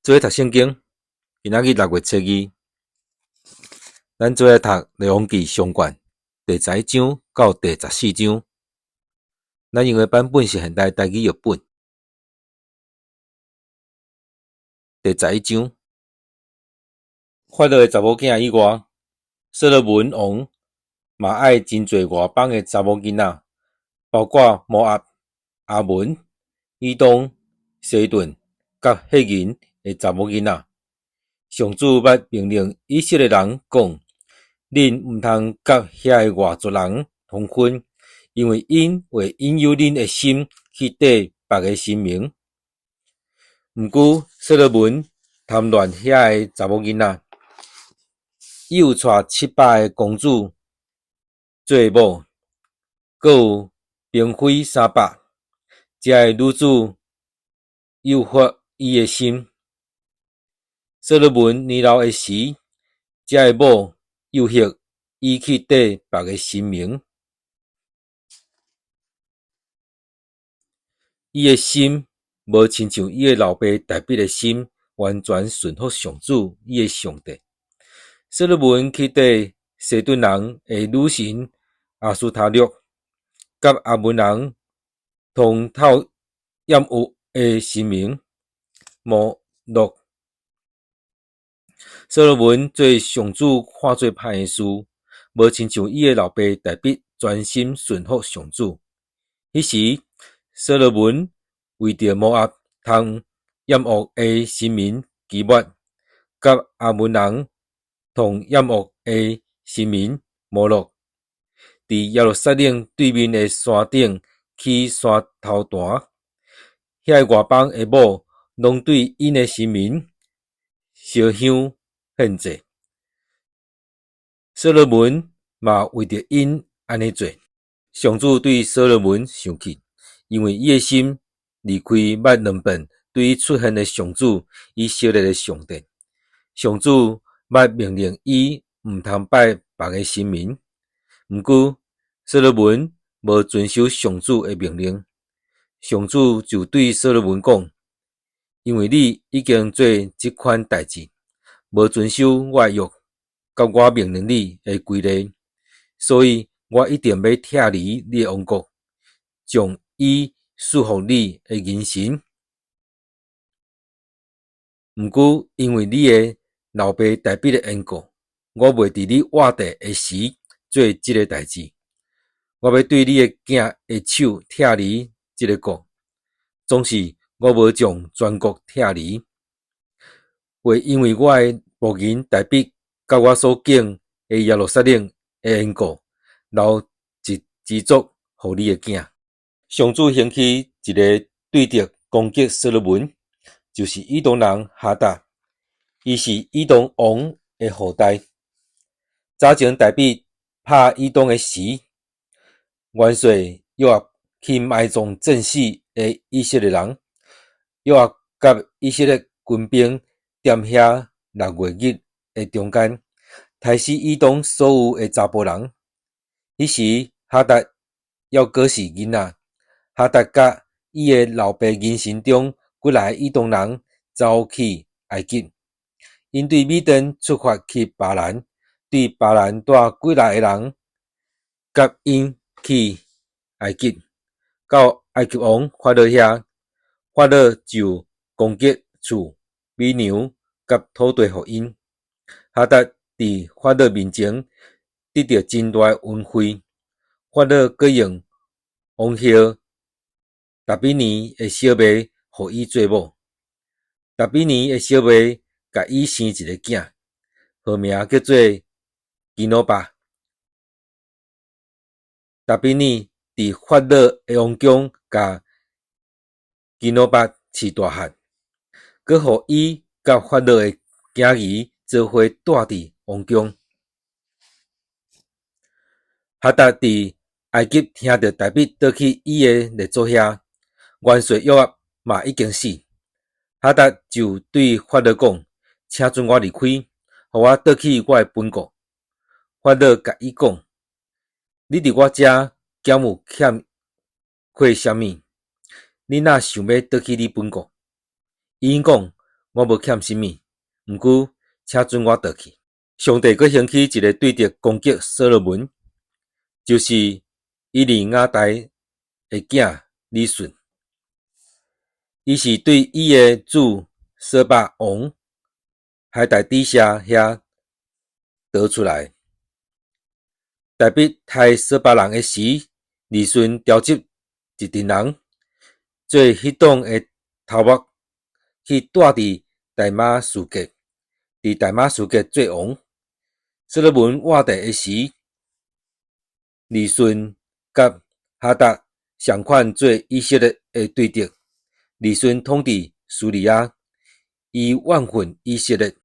做伙讀聖經，今仔日六月初二，咱做伙讀《列王紀上卷》第11章到第14章。咱用的版本是現代台語譯本。第11章，法老的查某囝以外，所羅門王嘛愛真濟外邦的查某囡仔，包括摩押、亞捫、以東、西頓佮赫人的查某囡仔。上主捌命令以色列人講：恁毋通佮遐个外族人通婚，因為𪜶會引誘恁的心去綴別个神明。毋過，所羅門貪戀遐个查某囡仔，伊有娶700个公主做某，閣有嬪妃300，這个女子誘惑伊的心。所羅門年老的時，這个某誘惑伊去綴別个神明，伊的心無親像伊的老爸大衛的心，完全順服上主伊的上帝。所羅門去綴西頓人的女神亞斯他錄，佮亞捫人通討厭惡的神明摩洛。所羅門做上主看做歹的事，無親像伊的老爸大衛專心順服上主。彼時，所羅門為著摩押通厭惡的神明基抹，佮亞捫人通厭惡的神明摩洛，佇耶路撒冷對面的山頂起山頭壇。遐个外邦的某攏對𪜶的神明燒香獻祭，所羅門嘛為著𪜶按呢做。上主對所羅門生氣，因為伊的心離開捌兩遍對伊出現的上主以色列的上帝。上主捌命令伊毋通拜別个神明，毋過所羅門無遵守上主的命令。上主就對所羅門講：因為你已經做這款代誌，無遵守我的約，佮我命令你的規例，所以我一定欲拆離你的王國，將伊賜予你的人神。毋過，因為你的老爸大衛的緣故，我袂佇你活著的時做這个代誌。我欲對你的囝的手拆離這个國，總是我無將全國拆離，會因為我的僕人大衛佮我所揀的耶路撒冷的緣故，留一支族予你的囝。上主興起一个對敵攻擊所羅門，就是以東人哈達，伊是以東王的後代。早前大衛拍以東的時，元帥約押去埋葬戰死的以色列人。約押佮以色列軍兵踮遐六月日的中間，刣死以東所有的查埔人。彼時哈達猶閣是囡仔，哈達佮伊的老爸人生中幾來以東人走去埃及，𪜶對米甸出發去巴蘭，對巴蘭帶幾來个人佮𪜶去埃及，到埃及王法老遐，法老就供給厝、米糧佮土地予𪜶。哈達佇法老面前得著真大的恩惠。法老閣用王后達比尼的小妹予伊做某。達比尼的小妹共伊生一个囝，號名叫做基努巴。達比尼佇法老的王宮共基努巴飼大漢，閣予伊佮法老的囝兒做伙蹛佇王宮。哈達佇埃及聽著大衛倒去伊的列祖遐，元帥約押嘛已經死。哈達就對法老講：請准我離開，予我倒去我的本國。法老共伊講：你佇我遮敢有欠缺啥物？你哪想欲倒去你本國？伊講：我無欠啥物，毋過請准我倒去。上帝閣興起一个對敵攻擊所羅門，就是以利亞大的囝利汛。伊是對伊的主瑣巴王哈大底謝遐逃出來。大衛刣瑣巴人的時，利汛召集一陣人，做彼黨的頭目，去蹛佇大馬士革，佇大馬士革做王。所羅門活地的時，利汛佮哈達相款做以色列的對敵。利汛統治敘利亞，伊怨恨以色列。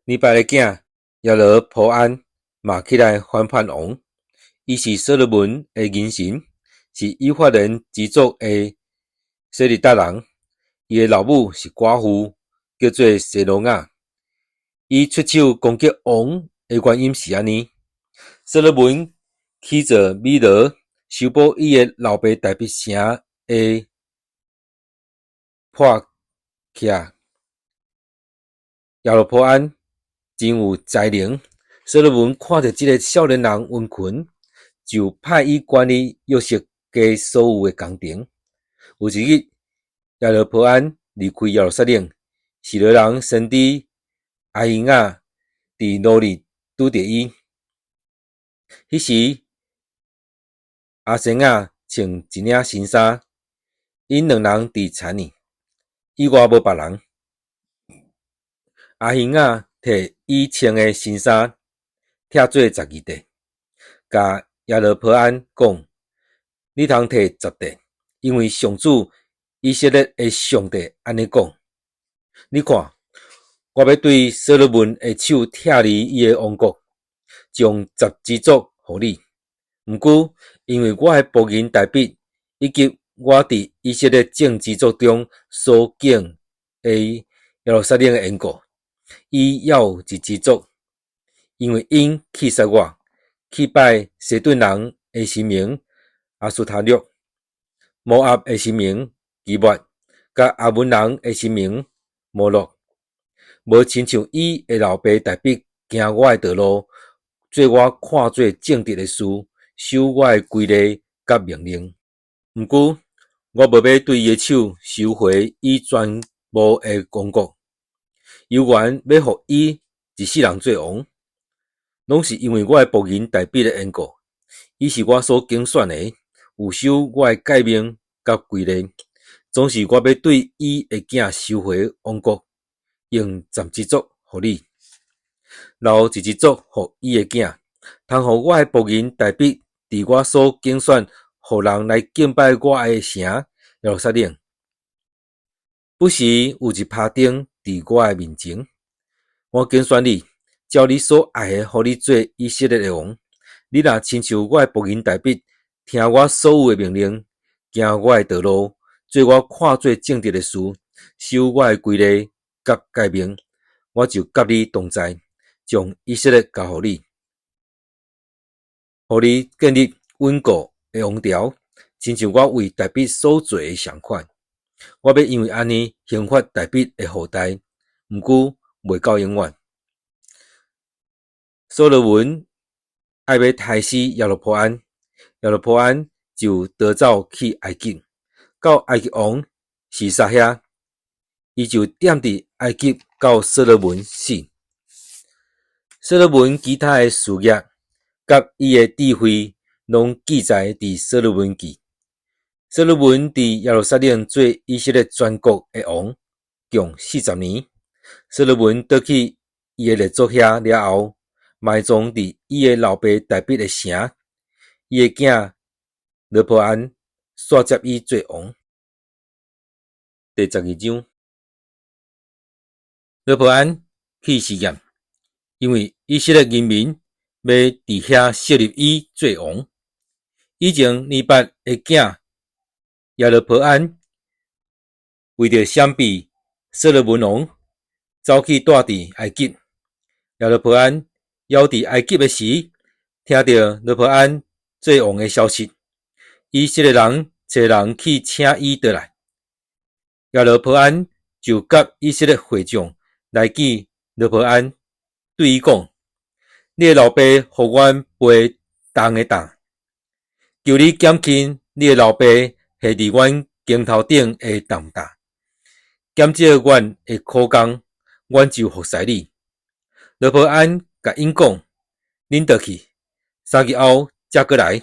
尼八的囝耶羅波安嘛起來反叛王，伊是所羅門的佇親，是以法蓮支族的洗利達人。伊的老母是寡婦，叫做西羅亞。伊出手攻擊王的原因是按呢：所羅門起造米羅，修補伊的老爸大衛城的破隙。耶羅波安真有才能，所羅門看著這个少年人殷勤，就派伊管理約瑟家所有的工程。有一日，耶羅波安離開耶路撒冷，示羅人先知亞希雅佇路裡拄著伊。彼時，亞細亞穿一領新衫，𪜶兩人佇田裡，以外無別人。亞希雅提伊穿的新衫，拆做12塊，共耶羅波安講：你通提十塊，因為上主以色列的上帝按呢講：你看，我欲對所羅門的手拆離伊的王國，將十支族予你。毋過，因為我的僕人大衛，以及我佇以色列眾支族中所揀的耶路撒冷的緣故，伊猶有一支族，因為𪜶棄殺我，去拜西頓人的神明亞斯他錄、摩押的神明基抹，佮亞捫人的神明摩洛，無親像伊的老爸大衛行我的道路，做我看做正直的事，守我的規例佮命令。毋過，我無欲對伊的手收回伊全部的王國，猶原欲予伊一世人做王，攏是因為我的僕人大衛的緣故。伊是我所揀選的，有守我的誡命佮規例。總是我欲對伊的囝收回王國，用十支族予你，留一支族予伊的囝，通予我的僕人大衛佇我所揀選，予人來敬拜我的城耶路撒冷，不時有一拍燈佇我的面前。我揀選你，照你所愛的，予你做以色列的王。你若親像我的僕人大衛，聽我所有的命令，行我的道路，做我看做正直的事，守我的規例佮誡命，我就佮你同在，將以色列交予你，予你建立穩固的王朝，親像我為大衛所做的仝款。我欲因為按呢刑罰大衛的後代，毋過袂到永遠。所羅門愛欲刣死耶羅波安，耶羅波安就逃走去埃及，到埃及王示撒遐，伊就踮佇埃及到所羅門死。所羅門其他的事業佮伊的智慧，攏記載佇所羅門記。所羅門佇耶路撒冷做以色列全國的王，共40年。所羅門倒去伊的列祖遐了後，埋葬佇伊的老爸大衛的城。伊的囝羅波安煞接伊做王。第12章，羅波安去示劍，因為以色列人民欲佇遐設立伊做王。以前尼八的囝耶羅波安為著閃避所羅門王，走去蹛佇埃及。耶羅波安猶佇埃及的時，聽著羅波安做王的消息，以色列人揣人去請伊倒來。耶羅波安就佮以色列會眾來見羅波安，對伊講：你的老爸予阮背重的擔，求你減輕你的老爸繫佇阮肩頭頂的重擔，減少阮的苦工，阮就服侍你。羅波安共𪜶講：恁倒去，3日後才閣來。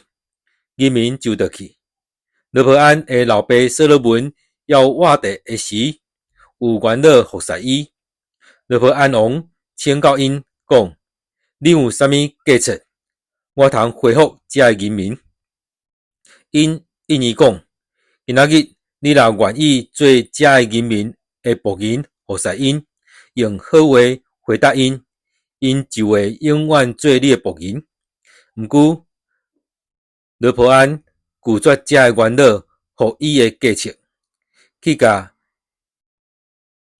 人民就倒去。羅波安的老爸所羅門猶活著的時，有元老服侍伊。羅波安王請教𪜶講：恁有啥物計策，我通回覆遮的人民？𪜶應伊講：今仔日你若願意做遮的人民的僕人，服侍𪜶，用好話回答𪜶，𪜶就會永遠做你的僕人。毋過，羅波安拒絕遮的元老予伊的計策，去共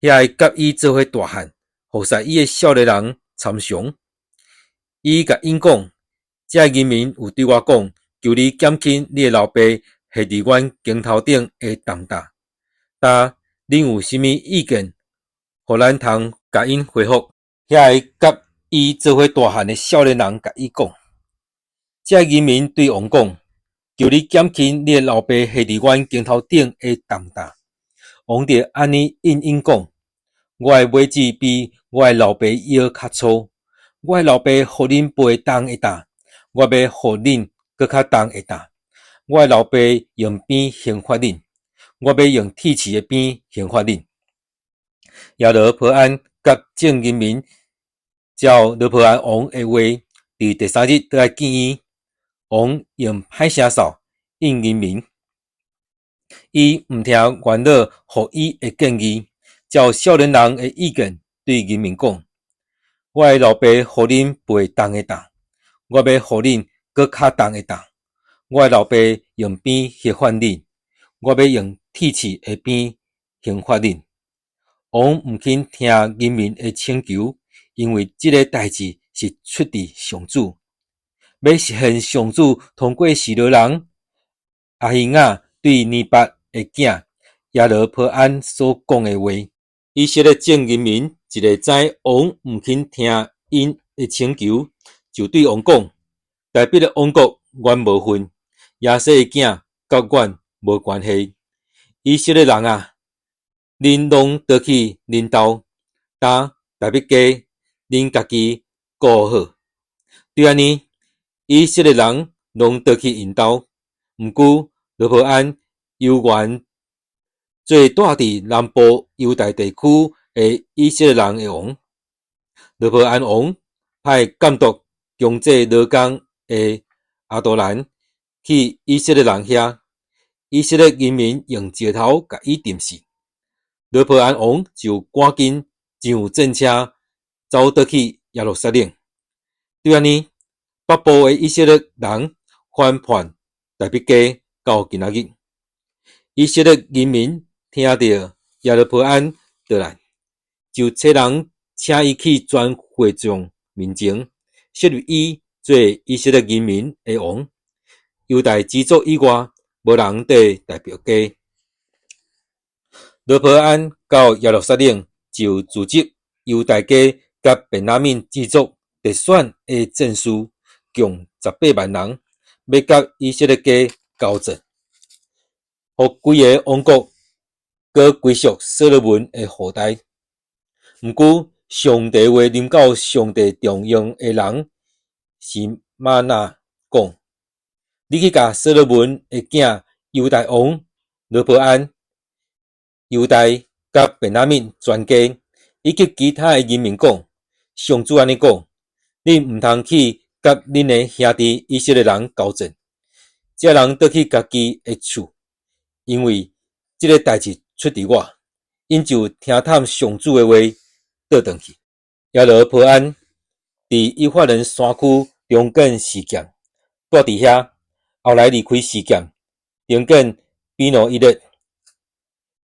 遐个佮伊做伙大漢、服侍伊的少年人參詳。伊共𪜶講：遮的人民有對我講，求你減輕你的老爸繫佇阮肩頭頂的重擔。今恁有啥物意見，予咱通共𪜶回覆？遐个佮伊做伙大漢的少年人共伊講：遮人民對王講，求你減輕你的老爸繫佇阮肩頭頂的重擔。王著按呢應𪜶講：我的尾子比我的老爸腰較粗，我的老爸予恁背重的擔，我欲予恁閣較重的擔。我的老爸用鞭刑罰恁，我欲用鐵刺的鞭刑罰恁。耶羅波安佮眾人民照羅波安王的話，佇第三日倒來見伊。王用歹聲嗽應人民，伊毋聽元老予伊的建議，照少年人的意見對人民講：我的老爸予恁背重的擔，我欲予恁閣較重的擔。我的老爸用鞭刑罰恁，我欲用鐵刺的鞭刑罰恁。王毋肯聽人民的請求，因為這个代誌是出自上主，欲實現上主通過示羅人亞希雅對尼八的囝耶羅波安所講的話。以色列眾人民一下知王毋肯聽𪜶的請求，就對王講：大衛的王國阮無份，耶西的囝佮阮無關係。以色列人啊，恁攏倒去恁兜，今大衛家，恁家己顧好。對按呢，以色列人攏倒去𪜶兜。毋過，羅波安猶原做住佇南部猶大地區的以色列人的王。羅波安王派監督經濟勞工的亞多蘭去以色列人遐，以色列人民用石頭共伊釘死。羅波安王就趕緊上戰車走倒去耶路撒冷。對按呢，北部的以色列人反叛大衛家到今仔日。以色列人民聽著耶羅波安倒來，就差人請伊去全會眾面前，設立伊做以色列人民的王。猶大支族以外，無人綴大衛家。羅波安到耶路撒冷，就組織猶大家佮便雅憫支族特選的戰士，共18萬人，欲佮以色列家交戰，予規个王國閣歸屬所羅門的後代。毋過，上帝話臨到上帝重用的人示瑪雅講：你去共所羅門的囝猶大王羅波安、猶大佮便雅憫全家，以及其他的人民講：上主按呢講，恁毋通去佮恁的兄弟以色列人交戰，這人倒去家己的厝，因為這个代誌出佇我。𪜶就聽探上主的話，倒轉去。耶羅波安佇以法蓮山區中間示劍，住佇遐。後來離開示劍，重建比努伊勒。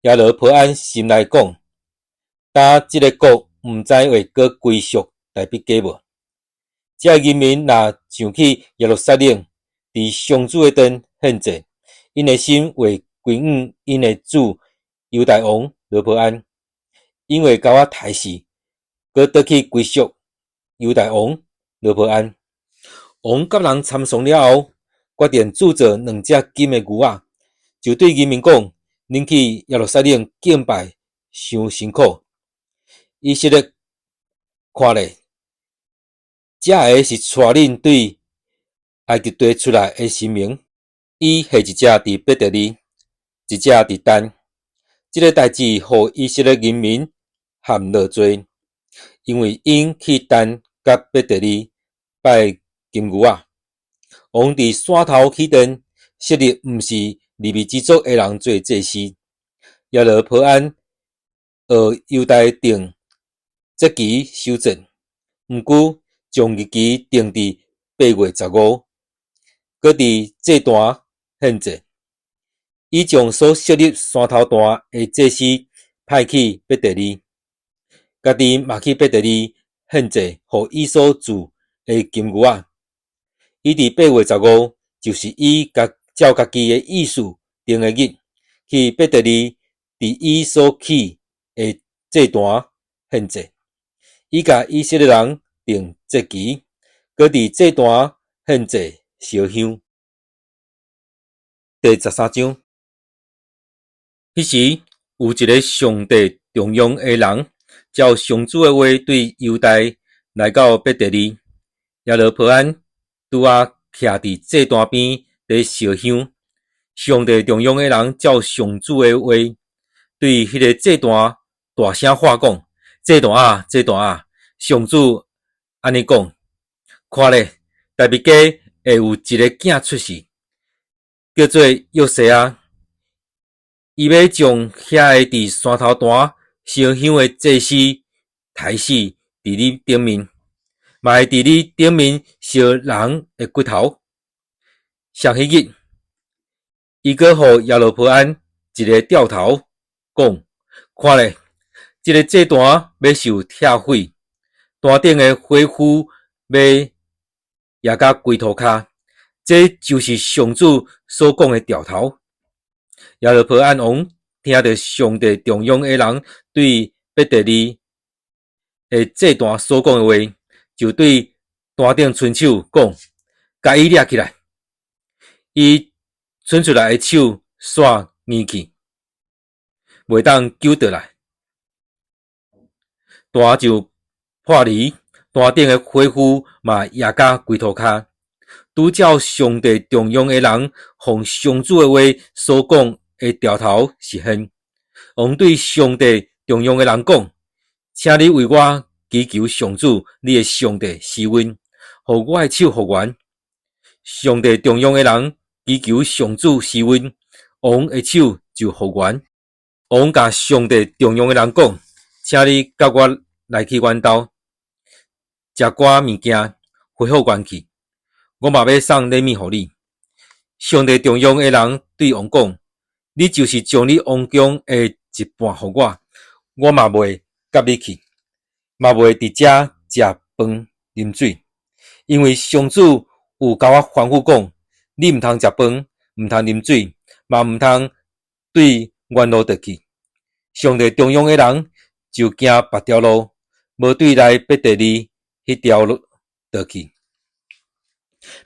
耶羅波安心內講：今這个國毋知會閣歸屬大衛家無？這人民若上去耶路撒冷，佇上主的殿獻祭，𪜶的心會歸向𪜶的主猶大王羅波安，𪜶會共我刣死，閣倒去歸屬猶大王羅波按。王佮人參商了後，決定鑄造兩隻金的牛仔，就對人民講：恁去耶路撒冷敬拜，傷辛苦。以色列看咧，這个是帶恁對埃及地出來的神明。伊下一隻佇伯特利，一隻佇但。這个代誌予以色列人民陷落罪，因為𪜶去但佮伯特利拜金牛仔。王佇山頭起殿，設立毋是利未支族的人做祭司。耶羅波按學猶大定節期守節，毋過將日期定佇8月15，閣佇祭壇獻祭。伊將所設立山頭壇的祭司派去伯特利，家己嘛去伯特利獻祭，予伊所鑄的金牛仔。伊佇八月十五，就是伊照家己的意思定的日，去伯特利，佇伊所起的祭壇獻祭。伊共以色列人定節期，閣佇祭壇獻祭燒香。第13章，彼時有一个上帝重用的人，照上主的話對猶大來到伯特利，耶羅波按拄仔徛佇祭壇邊咧燒香。上帝重用的人照上主的話，對彼个祭壇大聲喊講：祭壇啊，祭壇啊！上主按呢講：看咧，大衛家會有一个囝出世，叫做約西亞。伊欲將遐个佇山頭壇燒香的祭司刣死佇你頂面，嘛會佇你頂面燒人的骨頭。上彼日，伊閣予耶羅波按一个兆頭，講：看咧，這个祭壇欲受拆毀，壇頂的火斧欲壓甲規塗跤。這就是上主所講的兆頭。耶羅波按王聽著上帝重用的人對伯特利的祭壇所講的話，就對壇頂伸手講：共伊掠起來。伊伸出來的手煞硬去，袂當救倒來。壇就破離，壇頂的火斧嘛壓甲規塗跤。拄照上帝重用的人奉上主的話所講的兆頭實現。王對上帝重用的人講：請你為我祈求上主，你的上帝施恩，予我的手復原。上帝重用的人祈求上主施恩，王的手就復原。王共上帝重用的人講：請你佮我來去阮兜，食寡物件，恢復元氣。我嘛欲送禮物予你。上帝重用的人對王講：你就是將你王宮的一半予我，我嘛袂佮你去，嘛袂佇遮食飯啉水，因為上主有共我吩咐講：你毋通食飯，毋通啉水，嘛毋通對原路倒去。上帝重用的人就行別條路，無對來伯特利彼條路倒去。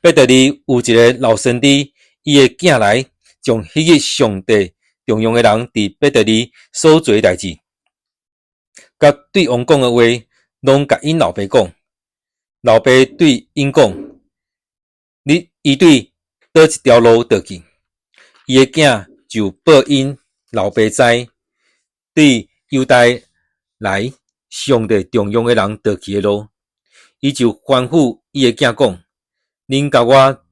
伯特利有一个老先知，伊的囝來，將彼日上帝重用的人佇伯特利所做的代誌，佮對王講的話，攏共𪜶老爸講。老爸對𪜶講：你伊對佗一條路倒去？伊的囝就報𪜶老爸知，對猶大來上帝重用的人倒去的路。伊就吩咐伊的囝講：恁共我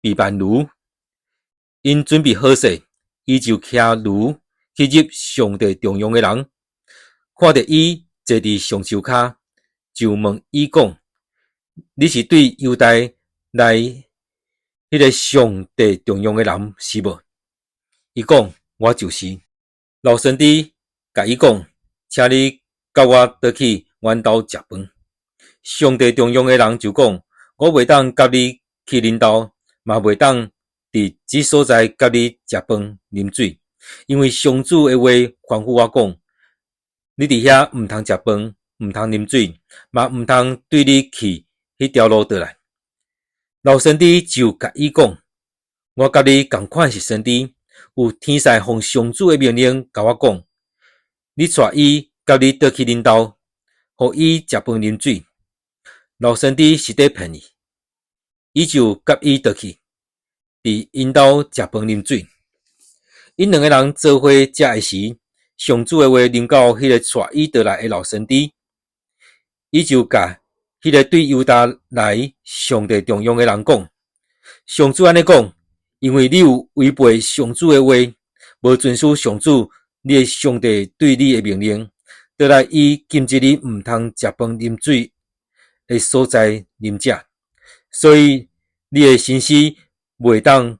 備辦驢。𪜶準備好勢，伊就騎驢去入上帝重用的人，看著伊坐佇橡樹跤，就問伊講：你是對猶大來彼个上帝重用的人是無？伊講：我就是。老先知共伊講：請你佮我倒去阮兜食飯。上帝重用的人就講：我袂當佮你去恁兜，嘛袂當佇這所在佮你食飯啉水，因為上主的話吩咐我講：你佇遐毋通食飯，毋通啉水，嘛毋通對你去彼條路倒來。老先知就共伊講：我佮你仝款是先知，有天使奉上主的命令共我講：你帶伊佮你倒去恁兜，予伊食飯啉水。老先知是佇騙伊，伊就佮伊倒去，佇𪜶兜食飯啉水。𪜶兩个人做伙食的時，上主的話臨到彼个帶伊倒來的老先知，伊就共彼个對猶大來上帝重用的人講：上主按呢講，因為你有違背上主的話，無遵守上主你的上帝對你的命令，倒來伊禁止你毋通食飯啉水的所在啉食，所以你的身屍袂當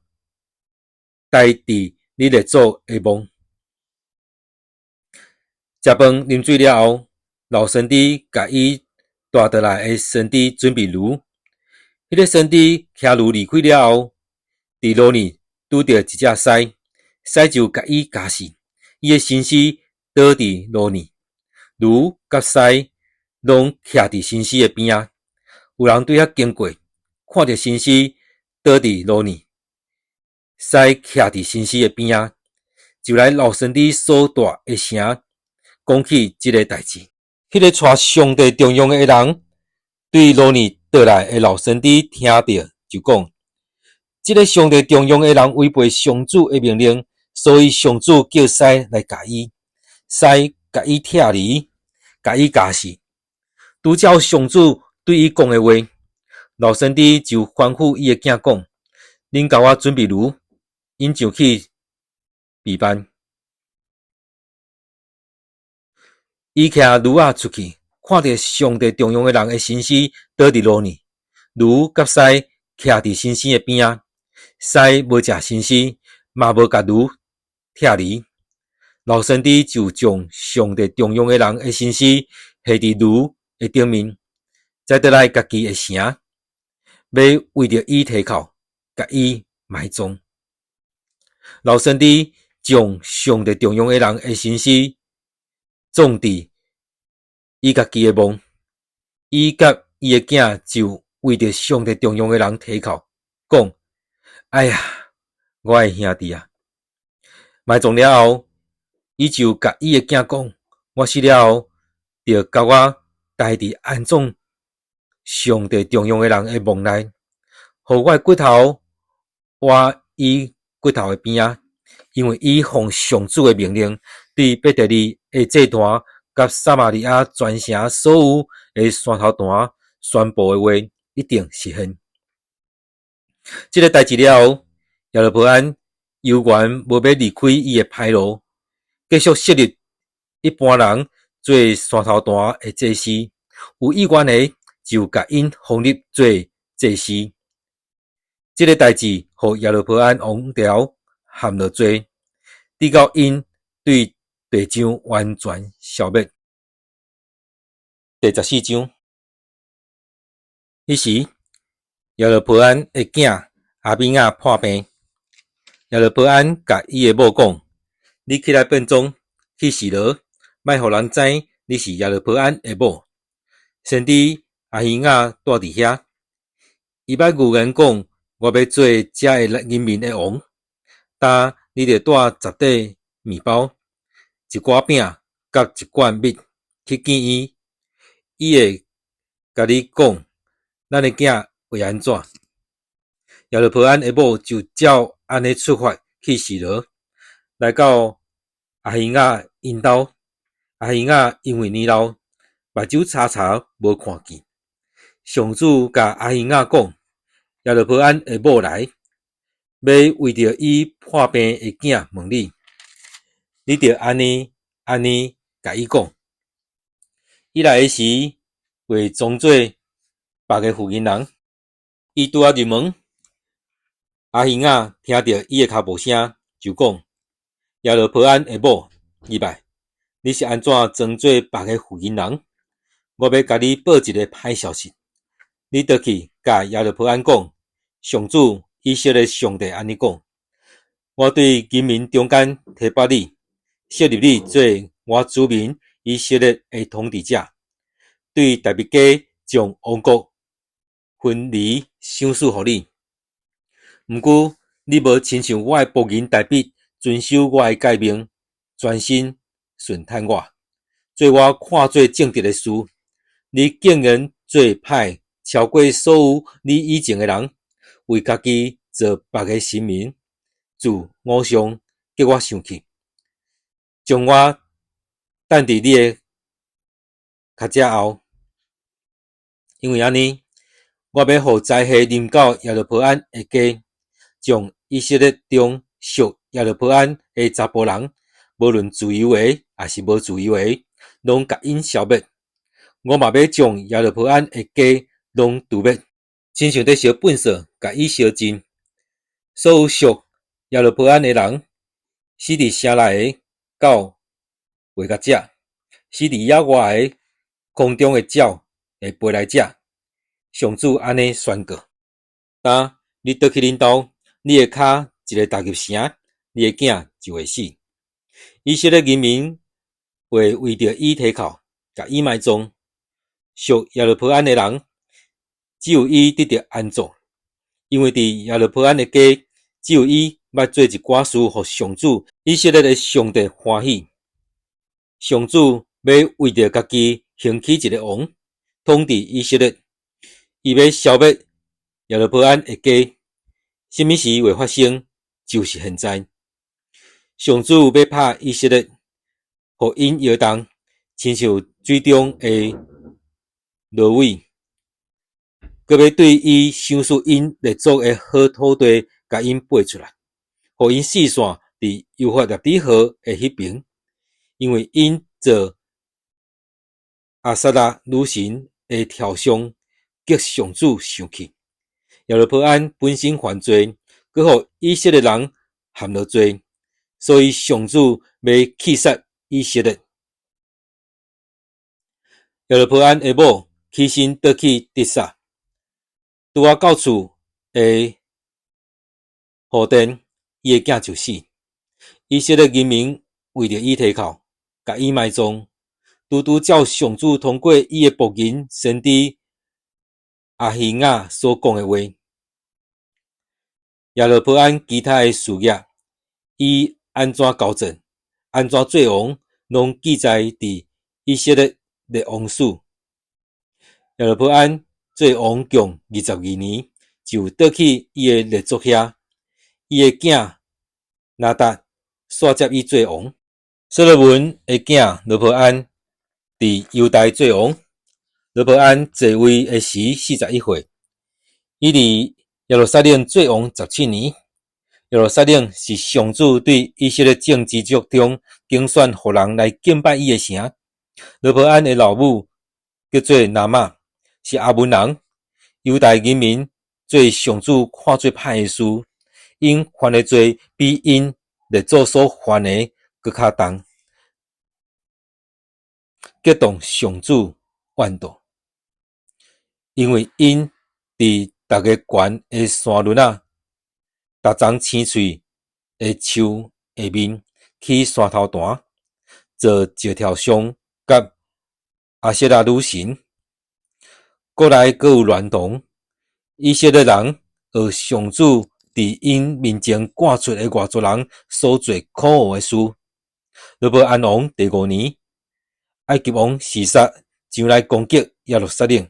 待佇你列祖的墓。食飯啉水了後，老先知共伊帶倒來的先知準備驢。彼个先知騎驢離開了後，佇路呢拄著一隻獅，獅就共伊咬死，伊的身屍倒佇路呢，驢佮獅攏徛佇身屍的邊仔。有人對遐經過，看著身屍倒佇路呢，獅徛佇身屍的邊仔，就來老先知所蹛的城，講起這个代誌。彼个帶上帝重用的人，對路呢倒來的老先知聽著，就講：這个上帝重用的人違背上主的命令，所以上主叫獅來咬伊，獅共伊拆離，共伊咬死。拄照上主對伊講的話，老先知就吩咐伊的囝講：恁共我準備驢，𪜶上去備辦。伊騎驢仔出去，看著上帝重用的人的身屍倒佇路呢，驢佮獅徛佇身屍的邊仔，獅無食身屍，嘛無共驢拆離。老先知就將上帝重用的人的身屍下佇驢的頂面，再倒來家己的城，欲為著伊提哭，共伊埋葬。老先知將上帝重用的人的身屍葬佇伊家己的墓，伊佮伊的囝就為著上帝重用的人啼哭，講：哎呀，我的兄弟啊！埋葬了後，伊就共伊的囝講：我死了後，著共我帶佇安葬上帝重用的人的墓內，予我的骨頭倚伊骨頭的邊仔，因為伊奉上主的命令，對伯特利的祭壇佮撒瑪利亞全城所有的山頭壇宣布的話，一定實現。這个代誌了後，耶羅波安猶原無欲離開伊的歹路，繼續設立一般人做山頭壇的祭司，有意願的就共𪜶封立做祭司。這个代誌予耶羅波安王朝陷落罪，直到𪜶對地上完全消滅。第14章，彼時耶羅波安的囝亞比雅破病，耶羅波安共伊的某講：你起來變裝去示羅，莫予人知你是耶羅波安的某。先知亞希雅蹛佇遐，伊捌預言講：我欲做遮个人民的王。今你著帶十塊麵包、一寡餅佮一罐蜜去見伊，伊會共你講咱的囝會按怎。耶羅波安的某就照按呢出發去示羅，來到亞希雅𪜶兜。亞希雅因為年老，目睭查查無看見。上主共亞希雅講：耶羅波安的某來，欲為著伊破病的囝問你，你著按呢按呢共伊講。伊來的時，會裝做別个婦人人。伊拄仔入門，亞希雅聽著伊的跤步聲，就講：耶羅波安的某，入來，你是按怎裝做別个婦人人？我欲共你報一个歹消息，你倒去共耶羅波安講，上主以色列上帝按呢講：我對人民中間提拔你，設立你做我子民以色列的統治者。對大衛家將王國分離賞賜予你。毋過你無親像我的僕人大衛，遵守我的誡命，專心順趁我，做我看做正直的事。你竟然做歹，超過所有你以前的人，為家己造別个神明，自偶像，激我生氣，將我擲佇你的跤跡後。因為按呢，我欲予災禍臨到耶羅波安的家，將以色列中屬耶羅波安的查埔人，無論自由的抑是無自由的，攏共𪜶消滅。我嘛欲將耶羅波安的家攏除滅，親像佇燒糞掃，共伊燒盡。所有屬耶羅波安的人，死佇城內的狗會共食，死佇野外的空中的鳥會飛來食。上主按呢宣告：今你倒去恁兜，你的跤一个踏入城，你的囝就會死。以色列人民會為著伊提哭，共伊埋葬。屬耶羅波安的人，只有伊得著安葬，因為佇耶羅波安的家，只有伊捌做一寡事，予上主以色列的上帝歡喜。上主欲為著家己興起一个王，統治以色列。伊欲消滅耶羅波安的家，啥物時會發生？就是現在。上主欲拍以色列，予𪜶搖動，親像水中的蘆葦，閣欲對伊賞賜𪜶列祖的好土地，共𪜶掰出來，予𪜶四散佇幼發拉底河的彼爿，因為𪜶造亞撒拉女神的雕像，激上主生氣。耶羅波安本身犯罪，閣予以色列人陷落罪，所以上主欲棄殺以色列。耶羅波安的某起身倒去底撒，拄仔到厝的後殿，伊的囝就死。以色列人民為著伊啼哭，共伊埋葬，拄拄照上主通過伊的僕人先知亞希雅所講的話。耶羅波安其他的事業，伊按怎交戰，按怎做王，攏記載佇以色列列王史。耶羅波安做王共22年，就倒去伊的列祖遐，伊的囝拿達徙接伊做王。所羅門的囝羅波安佇猶大做王。羅波安在位的時41歲，伊佇耶路撒冷做王17年。耶路撒冷是上主對以色列眾支族中揀選予人來敬拜伊的城。羅波安的老母叫做拿瑪，是亞捫人。猶大人民做上主看做歹的事，𪜶犯的罪比𪜶列祖所犯的閣較重，激動上主怨怒，因為𪜶佇逐个懸的山崙仔，逐叢青翠的樹下面起山頭壇，造石雕像佮亞舍拉女神。國內閣有孌童，以色列人學上主佇𪜶面前趕出的外族人所做可惡的事。羅波安王第五年，埃及王示撒上來攻擊耶路撒冷，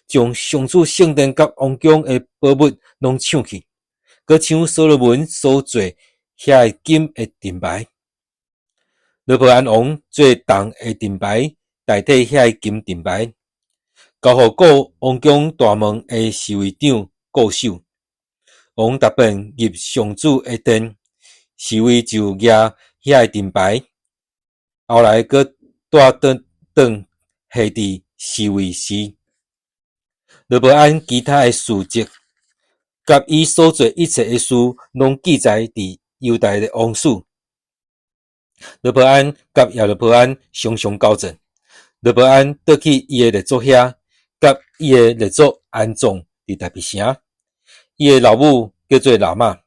將上主聖殿佮王宮的寶物攏搶去，閣搶所羅門所做遐个金的盾牌。羅波安王做銅的盾牌代替遐个金盾牌，交予顧王宮大門的侍衛長顧守。王逐擺入上主的殿，侍衛就舉遐个盾牌，後來閣帶轉轉下佇侍衛室。羅波安其他的事蹟，佮伊所做一切的事，攏記載佇猶大的王史。羅波安佮耶羅波安常常交戰。羅波安倒去伊的列祖遐，佮伊的列祖安葬佇大衛城。伊的老母叫做拿瑪，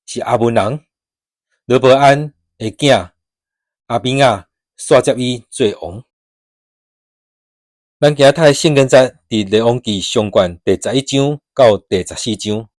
是亞捫人。羅波安的囝亞比雅徙接伊做王。咱今仔讀的聖經節佇列王紀上卷第11章到第14章。